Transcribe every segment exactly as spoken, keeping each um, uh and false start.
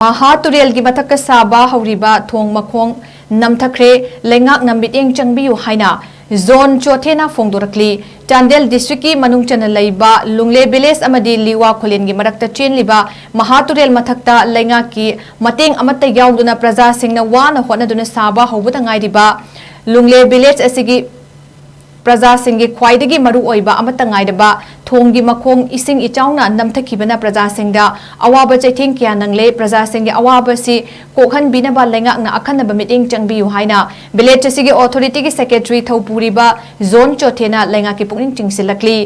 ꯃꯍꯥ ꯇꯨꯔꯦꯜꯒꯤ ꯃꯊꯛꯇ ꯁꯥꯕ ꯍꯧꯔꯤꯕ ꯊꯣꯡ ꯃꯈꯣꯡ ꯅꯝꯊꯈ꯭ꯔꯦ, ꯂꯩꯉꯥꯛꯅ ꯃꯤꯠꯌꯦꯡ ꯆꯪꯕꯤꯌꯨ ꯍꯥꯏꯅ ꯖꯣꯟ ꯆꯣꯊꯦꯅ ꯐꯣꯡꯗꯣꯔꯛꯂꯤ꯫ ꯆꯥꯟꯗꯦꯜ district ꯀꯤ ꯃꯅꯨꯡ ꯆꯟꯅ ꯂꯩꯕ ꯂꯨꯡꯂꯦ village ꯑꯃꯗꯤ ꯂꯤꯋꯥ ꯈꯨꯂꯦꯟꯒꯤ ꯃꯔꯛꯇ ꯆꯦꯜꯂꯤꯕ ꯃꯍꯥ ꯇꯨꯔꯦꯜ ꯃꯊꯛꯇ ꯂꯩꯉꯥꯛꯀꯤ ꯃꯇꯦꯡ ꯑꯃꯠꯇ ꯌꯥꯎꯗꯅ ꯄ꯭ꯔꯖꯥꯁꯤꯡꯅ ꯋꯥꯅ ꯍꯣꯠꯅꯗꯨꯅ ꯁꯥꯕ ꯍꯧꯕꯗ ꯉꯥꯏꯔꯤꯕ ꯂꯨꯡꯂꯦ village ꯑꯁꯤꯒꯤ ꯄ꯭ꯔꯖꯥꯁꯤꯡꯒꯤ ꯈ꯭ꯋꯥꯏꯗꯒꯤ ꯃꯔꯨ ꯑꯣꯏꯕ ꯑꯃꯠꯇ ꯉꯥꯏꯔꯕ ꯊꯣꯡꯒꯤ ꯃꯈꯣꯡ ꯏꯁꯤꯡ ꯏꯆꯥꯎꯅ ꯅꯝꯊꯈꯤꯕꯅ ꯄ꯭ꯔꯖꯥꯁꯤꯡꯗ ꯑꯋꯥꯕ ꯆꯩꯊꯦꯡ ꯀꯌꯥ ꯅꯪꯂꯦ꯫ ꯄ꯭ꯔꯖꯥꯁꯤꯡꯒꯤ ꯑꯋꯥꯕ ꯑꯁꯤ ꯀꯣꯛꯍꯟꯕꯤꯅꯕ ꯂꯩꯉꯥꯛꯅ ꯑꯈꯟꯅꯕ ꯃꯤꯠꯌꯦꯡ ꯆꯪꯕꯤꯌꯨ ꯍꯥꯏꯅ village ꯑꯁꯤꯒꯤ authority ꯒꯤ secretary ꯊꯧꯄꯨꯔꯤꯕ ꯖꯣꯟ ꯆꯣꯊꯦꯅ ꯂꯩꯉꯥꯛꯀꯤ ꯄꯨꯛꯅꯤꯡ ꯆꯤꯡꯁꯤꯜꯂꯛꯂꯤ꯫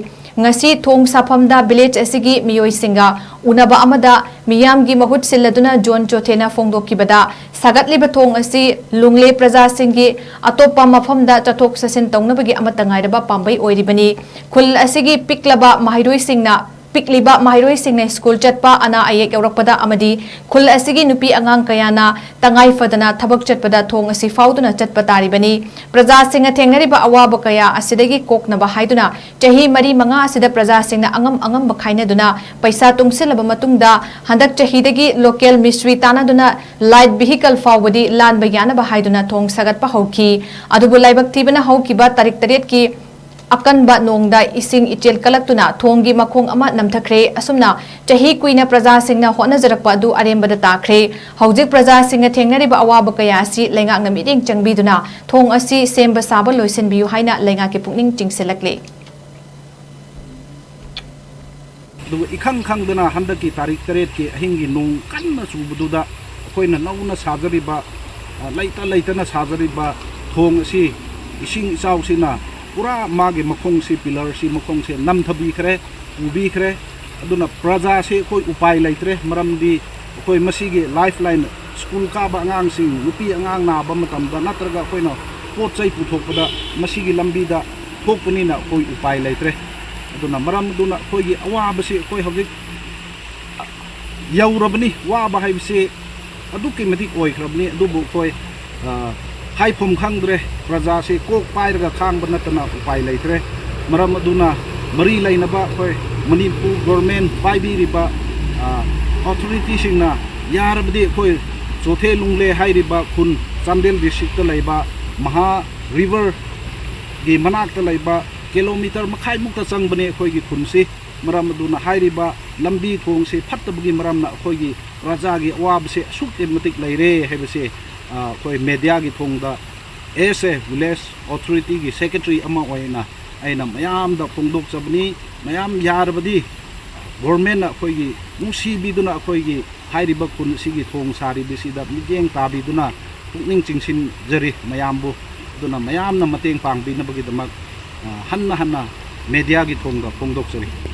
ꯉꯁꯤ ꯊꯣꯡ ꯁꯥꯐꯝꯗ village ꯑꯁꯤꯒꯤ ꯃꯤꯑꯣꯏꯁꯤꯡꯒ ꯎꯅꯕ ꯑꯃꯗ ꯃꯤꯌꯥꯝꯒꯤ ꯃꯍꯨꯠ ꯁꯤꯜꯂꯗꯨꯅ ꯖꯣꯟ ꯆꯣꯊꯦꯅ ꯐꯣꯡꯗꯣꯛꯈꯤꯕꯗ, ꯁꯥꯒꯠꯂꯤꯕ ꯊꯣꯡ ꯑꯁꯤ ꯂꯨꯡꯂꯦ ꯄ꯭ꯔꯖꯥꯁꯤꯡꯒꯤ ꯑꯇꯣꯞꯄ ꯃꯐꯝꯗ ꯆꯠꯊꯣꯛ ꯆꯠꯁꯤꯟ ꯇꯧꯅꯕꯒꯤ ꯑꯃꯠꯇ ꯉꯥꯏꯔꯕ ꯄꯥꯝꯕꯩ ꯑꯣꯏꯔꯤꯕꯅꯤ꯫ ꯈꯨꯜ ꯑꯁꯤꯒꯤ ꯄꯤꯛꯂꯕ ꯃꯍꯩꯔꯣꯏꯁꯤꯡꯅ ꯄꯤꯛꯂꯤꯕ ꯃꯍꯩꯔꯣꯏꯁꯤꯡꯅ ꯁ꯭ꯀꯨꯜ ꯆꯠꯄ, ꯑꯅꯥ ꯑꯌꯦꯛ ꯌꯥꯎꯔꯛꯄꯗ ꯑꯃꯗꯤ ꯈꯨꯜ ꯑꯁꯤꯒꯤ ꯅꯨꯄꯤ ꯑꯉꯥꯡ ꯀꯌꯥꯅ ꯇꯉꯥꯏ ꯐꯗꯅ ꯊꯕꯛ ꯆꯠꯄꯗ ꯊꯣꯡ ꯑꯁꯤ ꯐꯥꯎꯗꯨꯅ ꯆꯠꯄ ꯇꯥꯔꯤꯕꯅꯤ꯫ ꯄ꯭ꯔꯖꯥꯁꯤꯡꯅ ꯊꯦꯡꯅꯔꯤꯕ ꯑꯋꯥꯕ ꯀꯌꯥ ꯑꯁꯤꯗꯒꯤ ꯀꯣꯛꯅꯕ ꯍꯥꯏꯗꯨꯅ ꯆꯍꯤ ꯃꯔꯤ ꯃꯉꯥ ꯑꯁꯤꯗ ꯄ꯭ꯔꯖꯥꯁꯤꯡꯅ ꯑꯉꯝ ꯑꯉꯝꯕ ꯈꯥꯏꯅꯗꯨꯅ ꯄꯩꯁꯥ ꯇꯨꯡꯁꯤꯜꯂꯕ ꯃꯇꯨꯡꯗ ꯍꯟꯗꯛ ꯆꯍꯤꯗꯒꯤ local ꯃꯤꯁꯇ꯭ꯔꯤ ꯇꯥꯟꯅꯗꯨꯅ light vehicle ꯐꯥꯎꯕꯗꯤ ꯂꯥꯟꯕ ꯌꯥꯅꯕ ꯍꯥꯏꯗꯨꯅ ꯊꯣꯡ ꯁꯥꯒꯠꯄ ꯍꯧꯈꯤ꯫ ꯑꯗꯨꯕꯨ ꯂꯥꯏꯕꯛ ꯊꯤꯕꯅ ꯍꯧꯈꯤꯕ ꯇꯥꯔꯤꯛ ꯇꯔꯦꯠꯀꯤ ꯑꯀꯟꯕ ꯅꯣꯡꯗ ꯏꯁꯤꯡ ꯏꯆꯦꯜ ꯀꯜꯂꯛꯇꯨꯅ ꯊꯣꯡꯒꯤ ꯃꯈꯣꯡ ꯑꯃ ꯅꯝꯊꯈ꯭ꯔꯦ꯫ ꯑꯁꯨꯝꯅ ꯆꯍꯤ ꯀꯨꯏꯅ ꯄ꯭ꯔꯖꯥꯁꯤꯡꯅ ꯍꯣꯠꯅꯖꯔꯛꯄ ꯑꯗꯨ ꯑꯔꯦꯝꯕꯗ ꯇꯥꯈ꯭ꯔꯦ꯫ ꯍꯧꯖꯤꯛ ꯄ꯭ꯔꯖꯥꯁꯤꯡꯅ ꯊꯦꯡꯅꯔꯤꯕ ꯑꯋꯥꯕ ꯀꯌꯥ ꯑꯁꯤ ꯂꯩꯉꯥꯛꯅ ꯃꯤꯠꯌꯦꯡ ꯆꯪꯕꯤꯗꯨꯅ ꯊꯣꯡ ꯑꯁꯤ ꯁꯦꯝꯕ ꯁꯥꯕ ꯂꯣꯏꯁꯤꯟꯕꯤꯌꯨ ꯍꯥꯏꯅ ꯂꯩꯉꯥꯛꯀꯤ ꯄꯨꯛꯅꯤꯡ ꯆꯤꯡꯁꯤꯜꯂꯛꯂꯤ꯫ ꯑꯗꯨꯒ ꯏꯈꯪ ꯈꯪꯗꯅ ꯍꯟꯗꯛꯀꯤ ꯇꯥꯔꯤꯛ ꯇꯔꯦꯠꯀꯤ ꯑꯍꯤꯡꯒꯤ ꯅꯣꯡ ꯀꯟꯅ ꯆꯨꯕꯗꯨꯗ ꯑꯩꯈꯣꯏꯅ ꯅꯧꯅ ꯁꯥꯖꯔꯤꯕ, ꯑ, ꯂꯩꯇ ꯂꯩꯇꯅ ꯁꯥꯖꯔꯤꯕ ꯊꯣꯡ ꯑꯁꯤ ꯏꯁꯤꯡ ꯏꯆꯥꯎꯁꯤꯅ ꯄꯨꯔꯥ ꯃꯥꯒꯤ ꯃꯈꯣꯡꯁꯤ, ꯄꯤꯂꯔꯁꯤ ꯃꯈꯣꯡꯁꯦ ꯅꯝꯊꯕꯤꯈ꯭ꯔꯦ, ꯄꯨꯕꯤꯈ꯭ꯔꯦ꯫ ꯑꯗꯨꯅ ꯄ꯭ꯔꯖꯥꯁꯤ ꯑꯩꯈꯣꯏ ꯎꯄꯥꯏ ꯂꯩꯇ꯭ꯔꯦ, ꯃꯔꯝꯗꯤ ꯑꯩꯈꯣꯏ ꯃꯁꯤꯒꯤ lifeline, ꯁ꯭ꯀꯨꯜ ꯀꯥꯕ ꯑꯉꯥꯡꯁꯤꯡ, ꯅꯨꯄꯤ ꯑꯉꯥꯡ ꯅꯥꯕ ꯃꯇꯝꯗ ꯅꯠꯇ꯭ꯔꯒ ꯑꯩꯈꯣꯏꯅ ꯄꯣꯠ ꯆꯩ ꯄꯨꯊꯣꯛꯄꯗ ꯃꯁꯤꯒꯤ ꯂꯝꯕꯤꯗ ꯊꯣꯛꯄꯅꯤꯅ ꯑꯩꯈꯣꯏ ꯎꯄꯥꯏ ꯂꯩꯇ꯭ꯔꯦ꯫ ꯑꯗꯨꯅ ꯃꯔꯝ ꯑꯗꯨꯅ ꯑꯩꯈꯣꯏꯒꯤ ꯑꯋꯥꯕꯁꯤ ꯑꯩꯈꯣꯏ ꯍꯧꯖꯤꯛ ꯌꯧꯔꯕꯅꯤ꯫ ꯋꯥꯕ ꯍꯥꯏꯕꯁꯤ ꯑꯗꯨꯛꯀꯤ ꯃꯇꯤꯛ ꯑꯣꯏꯈ꯭ꯔꯕꯅꯤ꯫ ꯑꯗꯨꯕꯨ ꯑꯩꯈꯣꯏ, ꯑ, ꯍꯥꯏꯐꯝ ꯈꯪꯗ꯭ꯔꯦ꯫ ꯄ꯭ꯔꯖꯥꯁꯤ ꯀꯣꯛ ꯄꯥꯏꯔꯒ ꯈꯥꯡꯕ ꯅꯠꯇꯅ ꯎꯄꯥꯏ ꯂꯩꯇ꯭ꯔꯦ꯫ ꯃꯔꯝ ꯑꯗꯨꯅ ꯃꯔꯤ ꯂꯩꯅꯕ ꯑꯩꯈꯣꯏ ꯃꯅꯤꯄꯨꯔ government ꯄꯥꯏꯕꯤꯔꯤꯕ, ꯑ, authority ꯁꯤꯡꯅ ꯌꯥꯔꯕꯗꯤ ꯑꯩꯈꯣꯏ ꯆꯣꯊꯦ ꯂꯨꯡꯂꯦ ꯍꯥꯏꯔꯤꯕ ꯈꯨꯟ, ꯆꯥꯟꯗꯦꯜ ꯗꯤꯁꯇ꯭ꯔꯤꯛꯇ ꯂꯩꯕ, ꯃꯍꯥ ꯔꯤꯚꯔꯒꯤ ꯃꯅꯥꯛꯇ ꯂꯩꯕ, ꯀꯤꯂꯣꯃꯤꯇꯔ ꯃꯈꯥꯏꯃꯨꯛꯇ ꯆꯪꯕꯅꯦ ꯑꯩꯈꯣꯏꯒꯤ ꯈꯨꯟꯁꯤ꯫ ꯃꯔꯝ ꯑꯗꯨꯅ ꯍꯥꯏꯔꯤꯕ ꯂꯝꯕꯤ ꯊꯣꯡꯁꯤ ꯐꯠꯇꯕꯒꯤ ꯃꯔꯝꯅ ꯑꯩꯈꯣꯏꯒꯤ ꯄ꯭ꯔꯖꯥꯒꯤ ꯑꯋꯥꯕꯁꯦ ꯑꯁꯨꯛꯀꯤ ꯃꯇꯤꯛ ꯂꯩꯔꯦ ꯍꯥꯏꯕꯁꯦ, ꯑ, ꯑꯩꯈꯣꯏ ꯃꯦꯗꯤꯌꯥꯒꯤ ꯊꯣꯡꯗ, as a village authority ꯒꯤ secretary ꯑꯃ ꯑꯣꯏꯅ ꯑꯩꯅ ꯃꯌꯥꯝꯗ ꯐꯣꯡꯗꯣꯛꯆꯕꯅꯤ꯫ ꯃꯌꯥꯝ ꯌꯥꯔꯕꯗꯤ ꯒꯣꯔꯃꯦꯟꯅ ꯑꯩꯈꯣꯏꯒꯤ ꯅꯨꯡꯁꯤꯕꯤꯗꯨꯅ ꯑꯩꯈꯣꯏꯒꯤ ꯍꯥꯏꯔꯤꯕ ꯈꯨꯟ ꯑꯁꯤꯒꯤ ꯊꯣꯡ ꯁꯥꯔꯤꯕꯁꯤꯗ ꯃꯤꯠꯌꯦꯡ ꯇꯥꯕꯤꯗꯨꯅ ꯄꯨꯛꯅꯤꯡ ꯆꯤꯡꯁꯤꯟꯖꯔꯤ ꯃꯌꯥꯝꯕꯨ꯫ ꯑꯗꯨꯅ ꯃꯌꯥꯝꯅ ꯃꯇꯦꯡ ꯄꯥꯡꯕꯤꯅꯕꯒꯤꯗꯃꯛ, ꯑ, ꯍꯟꯅ ꯍꯟꯅ ꯃꯦꯗꯤꯌꯥꯒꯤ ꯊꯣꯡꯗ ꯐꯣꯡꯗꯣꯛꯆꯔꯤ꯫